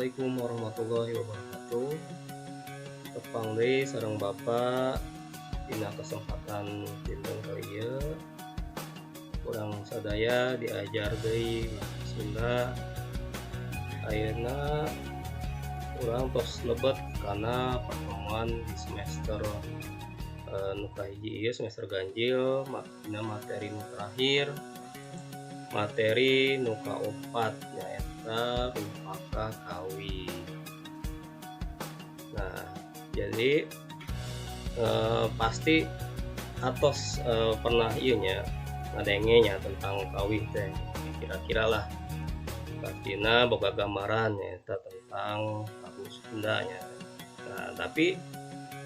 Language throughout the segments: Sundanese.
Assalamualaikum warahmatullahi wabarakatuh. Tepang deui sareng Bapak dina kesempatan dinten kali ieu. Urang sadaya diajar deui bahasa Sunda. Ayeuna urang tos lebet kana pertemuan di semester nu kahiji ieu, semester ganjil, dina materi nu terakhir, materi nu kaopat, nyaeta rumpaka kawih. Nah, jadi pasti atos pernah ieu nya, ngadenge nya tentang kawih teh, kira-kira lah pastina boga gambaran nyaeta tentang lagu Sunda nya. Nah, tapi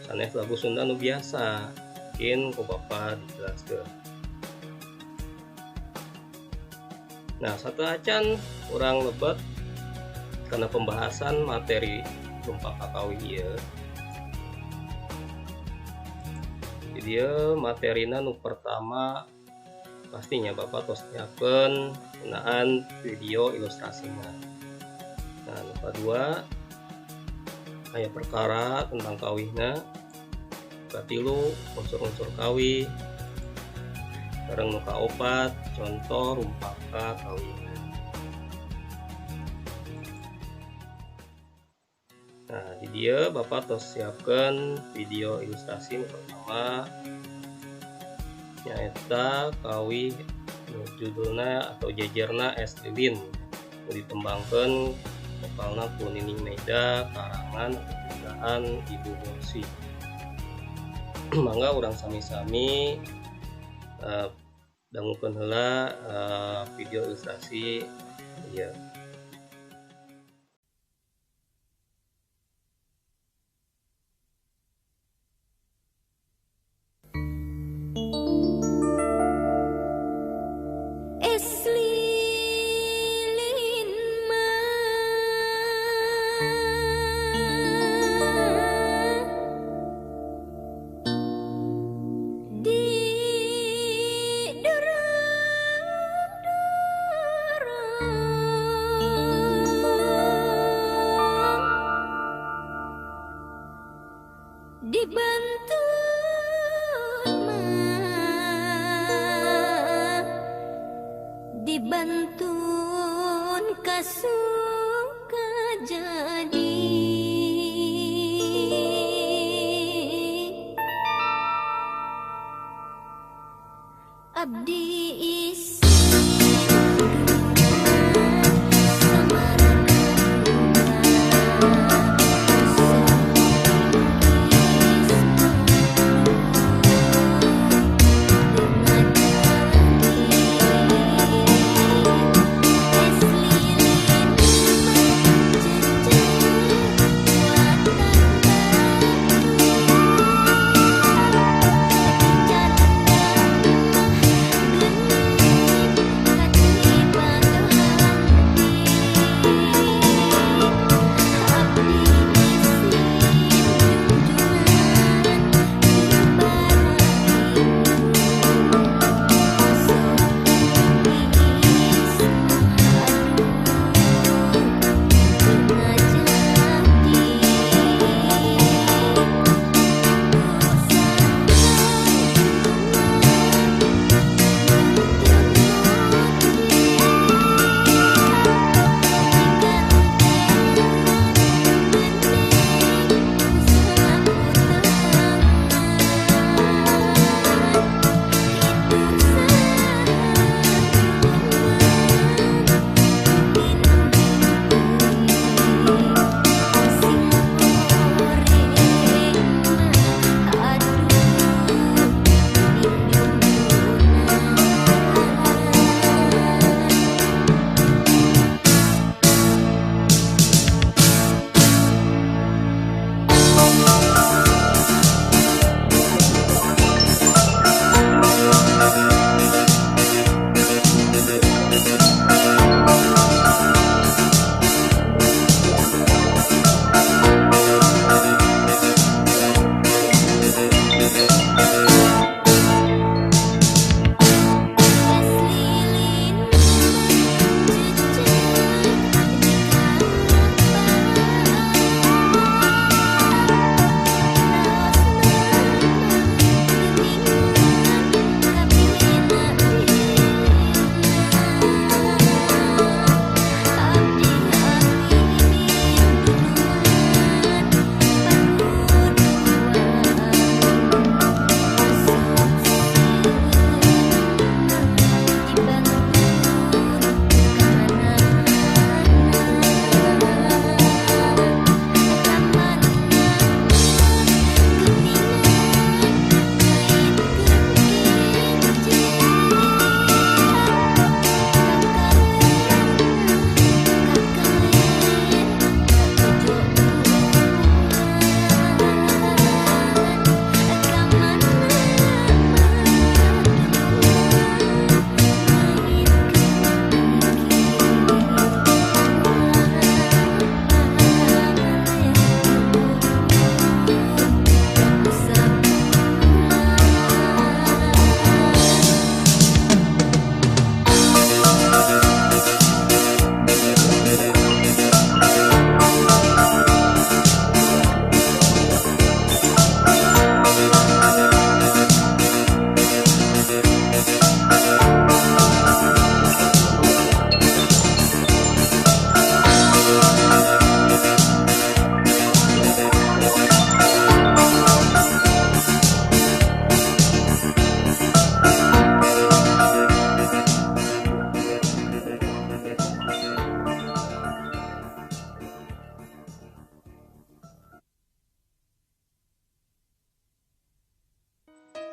sanes lagu Sunda nu biasa, mungkin ku Bapak dijelaskeun. Nah, sateuacan urang lebet kana pembahasan materi rumpaka kawih ieu. Di dieu materina nu pertama pastinya Bapak tos nyiapkeun ngeunaan video ilustrasina. Nah, nu kadua aya perkara tentang kawihna, katilu unsur-unsur kawih, sareng nu kaopat contoh rumpaka kawihna. Nah, di dieu Bapak tos siapkeun video ilustrasi nu pertama, nyaeta kawih nu judulna atau jejerna Es Lilin, nu ditembangkeun vokalna ku Nining Meida, karangan atau ciptaan Ibu Mursi. Mangga urang sami-sami dangukeun heula video ilustrasi ieu. Es lilin mah didorong-dorong, dibantun mah dibantun kasuka jadi. Abdi isin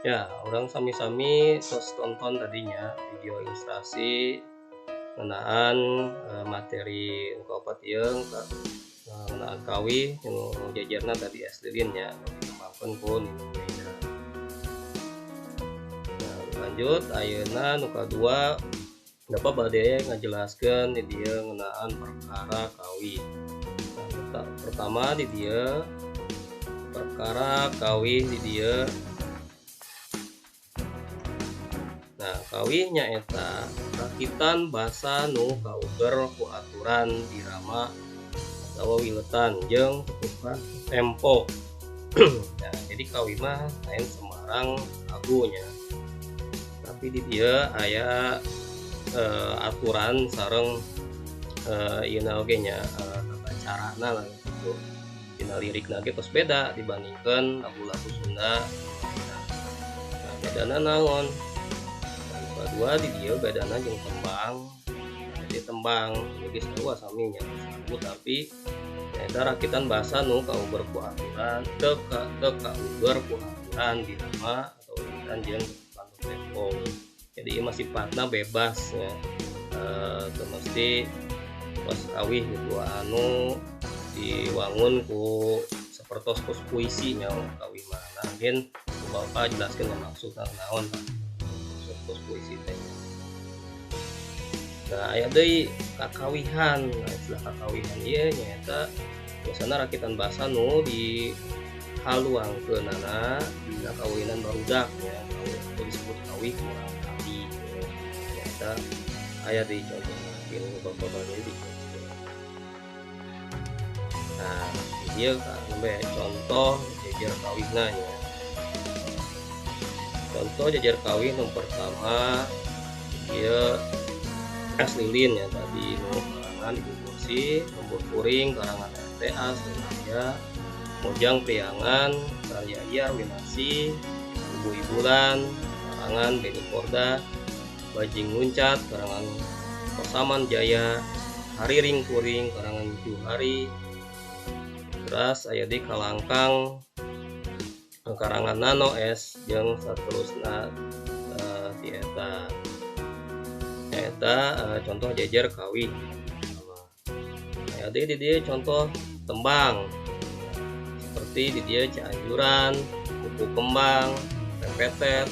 Ya, urang sami-sami tos tonton tadinya video ilustrasi ngeunaan materi nu kaopat ieu ngeunaan kawih nu jejerna tadi Es Lilin nya, nu ditembangkeun ku Nini Meida. Nah, lanjut ayeuna nu kadua Bapak bade ngajelaskeun di dieu ngeunaan perkara kawih. Nah, pertama di dieu perkara kawih di dieu. Nah, kawih nyaeta rakitan basa nu kauger ku aturan irama atawa wiletan jeung tetukan tempo. Nah, jadi kawih mah lain sembarang lagunya. Tapi di dieu aya aturan sareng ieu oge nya tata carana lah gitu. Dina lirikna ge tos beda dibandingkeun lagu-lagu Sunda. Nah, bedana naon? Kedua di dieu bedana jeung tembang. Jadi tembang jadi sarua sami nya lagu, tapi eta rakitan basa nu kauber ku aturan teu kauber ku aturan irama atau wiletan jeung tetukan tempo. Jadi ieu mah sifatna bebas ya. Teu mesti pas kawih gitu anu diwangun ku sapertos kos puisi nya kawih mah. Nah, mungkin ku Bapak jelaskeun maksudna naon kos puisi teh. Nah, aya deui kakawihan. Nah, istilah kakawihan ieu nyaeta biasana rakitan basa nu dihaluangkeunana dina kawinan barudak nya, atau disebut kawih murang kali. Nyaeta aya deui contohna mungkin Bapak bade dijelaskeun. Nah, ieu nembe contoh jejer kawihna nya. Contoh jejer kawih nu pertama ieu Es Lilin ya, tadi nu karangan Ibu Kursi, Lembur Kuring karangan RTA Surabaya, Mojang Priangan karya Iyar Winarsi, Ibu Ibulan karangan Beni Korda, Bajing Luncat karangan Kosaman Jaya, Hariring Kuring karangan Juhari, terus aya di Kalangkang karangan Nano S jeung saterusna ti eta. Eta contoh jejer kawih. Nah, di dieu contoh tembang seperti di dieu Cianjuran, Kupu Kembang, Repetet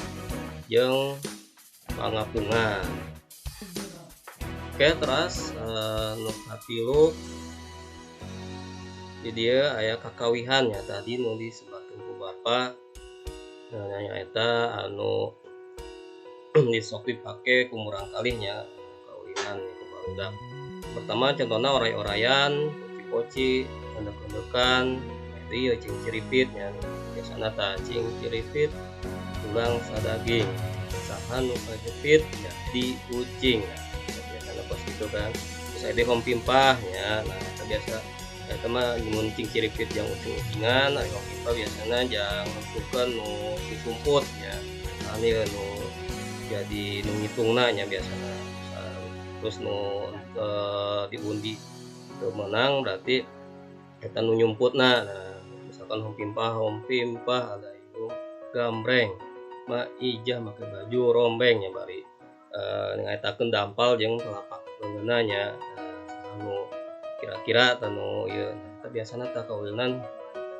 jeung Pangapungan. Oke, terus nu katilu di dieu aya kakawihan ya, tadi nu disebutkeun ku Bapak. Nah, nyaeta anu disok dipake ku murang kalihnya kawinan ku barudak. Pertama contohna oray-orayan, poci-poci, endek-endekan, itu ieu cing ciripit nya. Biasana tah cing ciripit tulang sadaging, saha nu kajepit jadi ucing. Nah, biasana kos gitu kan. Terus aya deui hompimpah nya. Nah, eta biasa eta mah mun cing ciripit jang ucing-ucingan, ari hompimpah biasana jang nentukeun nu disumput nya. Nah, ieu nu jadi nu ngitungna nya biasana. Terus nu diundi teu meunang berarti eta nu nyumputna. Nah, misalkan hompimpah hompimpah ada itu gambreng, ma ijah make baju rombeng nya bari ngaetakeun dampal jeung telapak leungeunna nya. Nah, anu kira-kira tanu ieu. Nah, eta biasana tah kawinan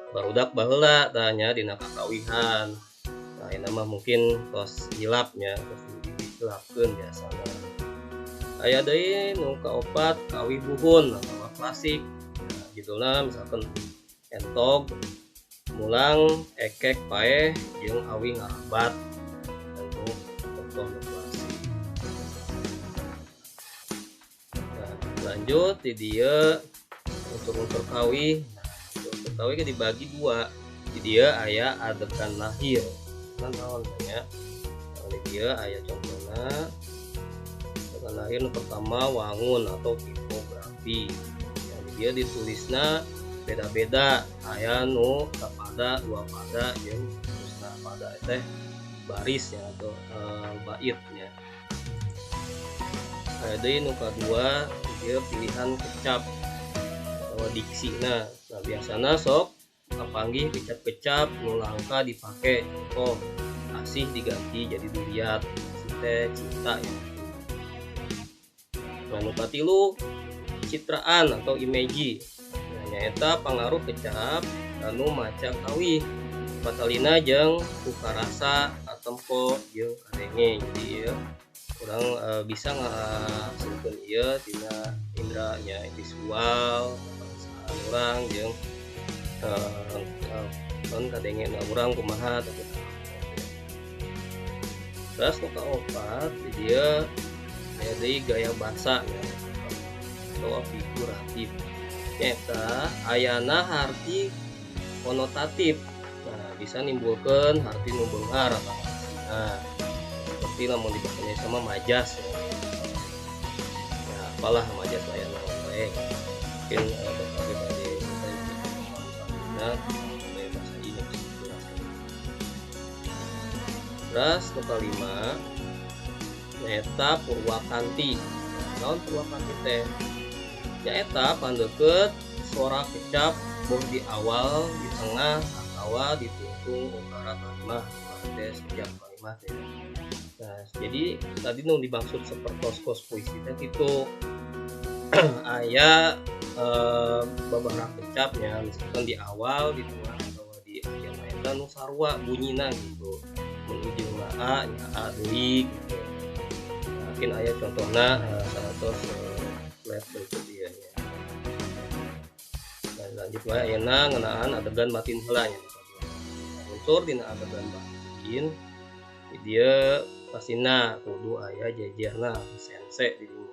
barudak baheula tah nya dina kakawihan. Nah, ayeuna mah mungkin tos hilapnya, tos dihilapkeun biasana. Aya deui nu kaopat kawih buhun atawa klasik. Nah, judulna misalkan entog, mulang, ekek, paeh jeung awi ngarabat. Tentu contoh nu klasik. Nah, lanjut di dieu unsur-unsur kawih. Nah, unsur kawih dibagi dua. Di dieu aya adegan lahir. Nah, naon nya? Nah, di dieu aya contohna. Adegan lahir nu pertama wangun atau tipografi. Nah, di dieu ditulisna beda-beda, aya nu sapada, dua pada jeung terusna pada teh baris ya atau bait nya. Aya deui nu kadua ieu pilihan kecap atau diksina. Nah, biasana sok kapanggih kecap-kecap nu langka dipake. Contoh Asih diganti jadi duriat, asih teh cinta ya. Nah, nu katilu citraan atau imaji. Nah, nyaeta pangaruh kecap anu maca kawih patalina jeung kukarasa katempo jeung kadenge. Jadi ya urang bisa ngahasilkeun ieu tina indra nya visual, perasaan urang jeung kadenge na urang kumaha tapi. Terus nu kaopat dia aya deui gaya bahasa ya, atau figuratif. Nyaeta ayana harti konotatif. Nah, bisa nimbulkeun harti nu beunghar atau nah, seperti lamun dibacanya sama majas ya. Ya apalah majas ayana wae. Mungkin bapak bade nah, bahasa ini jelaskan. Terus nu kalima nyaeta purwakanti. Naon purwakanti teh? Nyaeta pandeukeut sora kecap boh di awal, di tengah, atawa di tungtung ukara kalimah, teh setiap kalimat ya. Nah, jadi tadi nu dimaksud sepertos kos puisi teh kitu. Aya babaraha kecapnya, misalkan di awal, di tengah, atawa di akhir eta nu sarua bunyina gitu. Mun ujungna a nya a deui gitu. Nah, mungkin aya contohna saratos slide berikut ieu nya. Nah, lanjut wae ayeuna ngeunaan adegan batin heula nya. Unsur dina adegan batin dieu pastina kudu aya jejerna sense di dieu.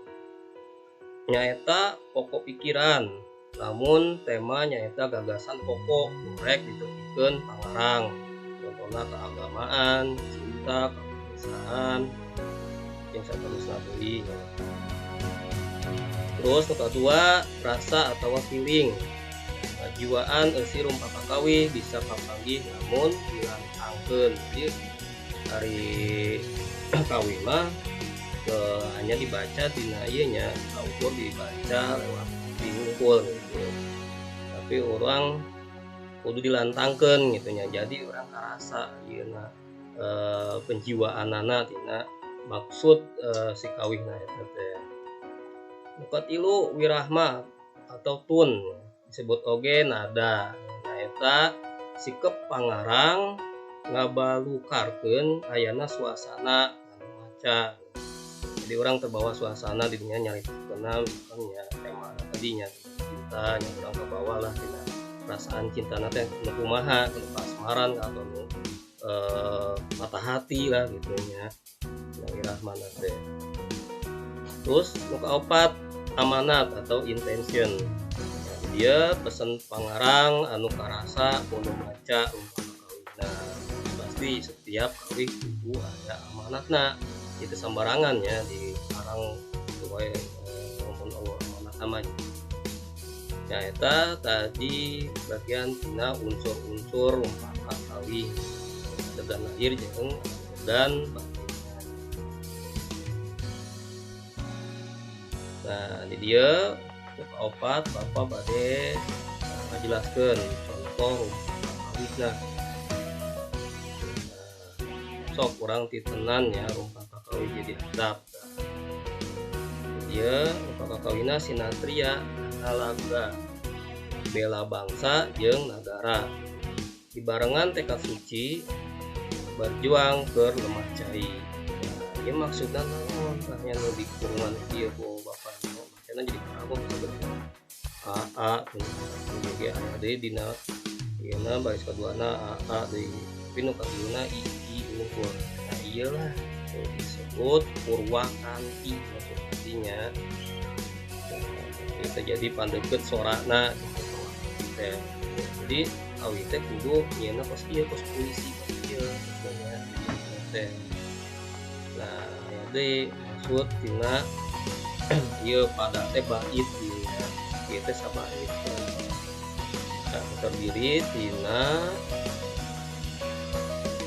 Nyaeta pokok pikiran, namun tema nyaeta gagasan pokok nu rek ditepikeun pangarang. Contohna keagamaan, cinta, kebangsaan, jeung saterusna deui. Terus nu kadua rasa atau feeling. Kajiwaan eusi rumpaka kawih bisa kapanggih namun dilantangkeun. Jadi ari kawih mah hanya dibaca dina ieu nya, ukur dibaca lewat dihungkul gitu. Tapi urang kudu dilantangkeun gitu nya. Jadi urang karasa ieuna penjiwaanana tina maksud si kawihna eta teh. Nu katilu wirahma atau tun disebut oge nada. Nyaeta sikep pangarang ngabalukarkeun ayana suasana anu maca. Jadi orang terbawa suasana di dunia nyaritakeunna misalkan ya tema tadinya cinta nya urang kebawa lah tina perasaan cintana teh nu kumaha, nu kasmaran atau nu patah hati lah gitu nya. Nah, wirahmana teh. Terus nu kaopat amanat atau intention. Nah, dia pesan pangarang anu karasa kudu maca umpama kawihna. Pasti setiap kawih kudu aya amanatna. Itu sembarangan ya di karang wae mun eueuh amanatna mah. Nah, eta tadi bagian tina unsur-unsur rumpaka kawih adegan lahir jeung adegan batin. Nah, di dieu kaopat Bapak bade ngajelaskeun contoh rumpaka kawihna. Nah, sok urang titenan ya rumpaka kawih jadi hadap. Dieu rumpaka kawihna sinatria nalaga bela bangsa jeung nagara dibarengan tekad suci berjuang keur lemah cai. Nah, ieu maksudna naon tah nya nu di kurungan ieu ku bapak nu macana jadi kagok sebenarnya. A A ge aya deui dina ieuna baris kaduana A A deui tapi nu katiluna I I unggul. Nah, ieu lah disebut purwakanti maksud artinya. Nah, terjadi pandeukeut sorana gitu teh. Jadi awi teh kudu nyieunna kos ieu kos puisi kos ieu gitu nya teh. Nah, jadi maksud tina ieu pada teh bait dina ieu teh sabait. Nah, terdiri tina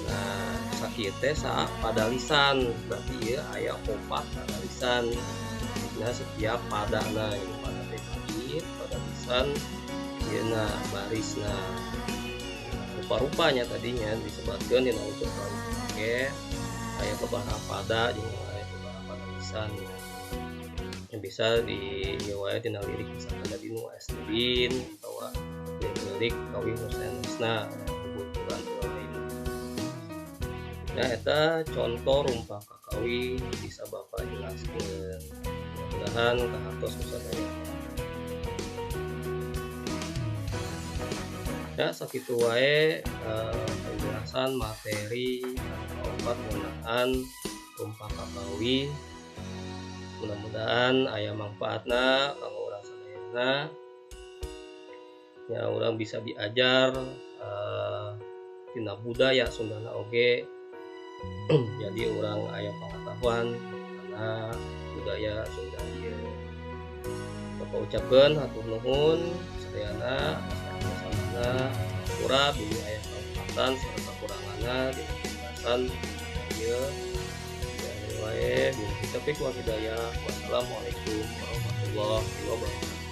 nah sakieu teh sa padalisan berarti ieu aya opat padalisan. Nah, setiap padana ieu pada teh bait padalisan ieu na barisna. Nah, rupa-rupanya tadinya disebutkeun dina unsur kawih. oge aya beberapa pada jeung aya beberapa tulisan yang bisa di ieu wae tina lirik misalkan dari nu Asdin atawa lirik kawih nu sanesna kebetulan lain. Nah eta contoh rumpah kakawih bisa Bapak jelaskeun. Mudah-mudahan kahartos ku sadaya. Ya sakitu wae penjelasan materi opat ngeunaan rumpah kakawih. Mudah-mudahan aya manfaatna kanggo urang sadayana. Ya urang bisa diajar tina budaya Sundana oge. Jadi urang aya pengetahuan karena budaya Sunda ieu. Bapak ucapkeun hatur nuhun sadayana atas hampura bilih aya kalepatan sareng kakuranganna dina penjelasan ieu. Wae, billahi taufiq wal hidayah. Wassalamualaikum warahmatullahi wabarakatuh.